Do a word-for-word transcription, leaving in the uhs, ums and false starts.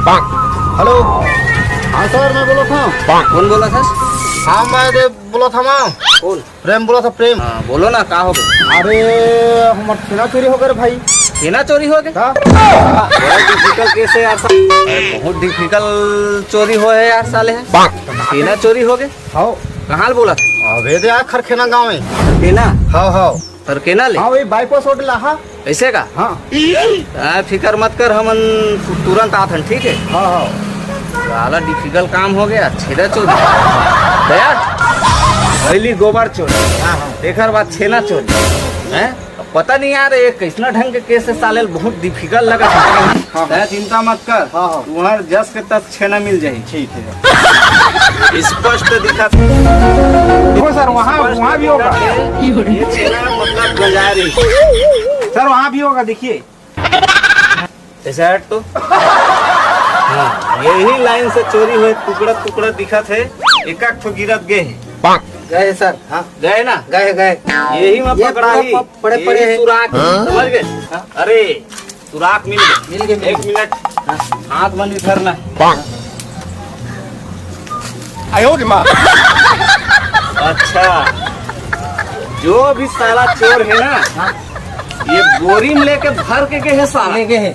Hello. हाँ sir, मैं बोलत हँव। कौन बोलत हस? हाँ, मैं दे बोलत हँव। कौन? प्रेम बोलत हँव, प्रेम। हाँ, बोलो ना, का हो गया? अरे, हमर छेना चोरी हो गे रे भाई। छेना चोरी हो गया? का? बहुत difficult case है यार साले। बहुत difficult चोरी होय हे यार साले। छेना चोरी हो गया? हाँ। कहाँ ले बोलत? अबे दे आ खरखेना गाँव में। छेना? हाँ, हाँ। सरकेना ले? हाँ, वही बाईपास रोड ला, हाँ। ऐसे का? हाँ। आ, फिकर मत कर, हमन तु-, तुरंत आथन, ठीक है? हाँ, हाँ। साला difficult काम हो गया, छेना चोरी। दया, पहली गोबर चोरी। हाँ, हाँ। एकर बाद छेना चोरी। हैं? अब पता नहीं यार, ये कैसना ढंग के case है साले, बहुत difficult लगा। हाँ, हाँ। तैं चिंता मत कर। हाँ, हाँ। तुम्हार जस के तस छेना मिल जाही। ठीक है। स्पष्ट दिखत। देखो सर, वहाँ, स्पष्ट वहाँ भी होगा। दिखत हे। ये छेना मतलब गंजा रही। सर, वहाँ भी होगा, देखिए। ऐसे हट तो। हाँ, यही लाइन से चोरी होय, टुकड़ा टुकड़ा दिखत हे, एक एक ठो गिरत गे हे। गए सर, हाँ। गए ना? गए, गए। यही में ये पकड़ा पूरा ही। प-, पड़े, यही पड़े हे। सुराख, हाँ? समझ गए? हाँ। अरे, सुराख मिल गए। मिल गए, मिल गए। एक मिनट, हाँ। हाथ बंद करना। आयो रे माँ। अच्छा, जो भी साला चोर है ना, हाँ। ये बोरी में लेके भर के गए है साला। ले गए हैं।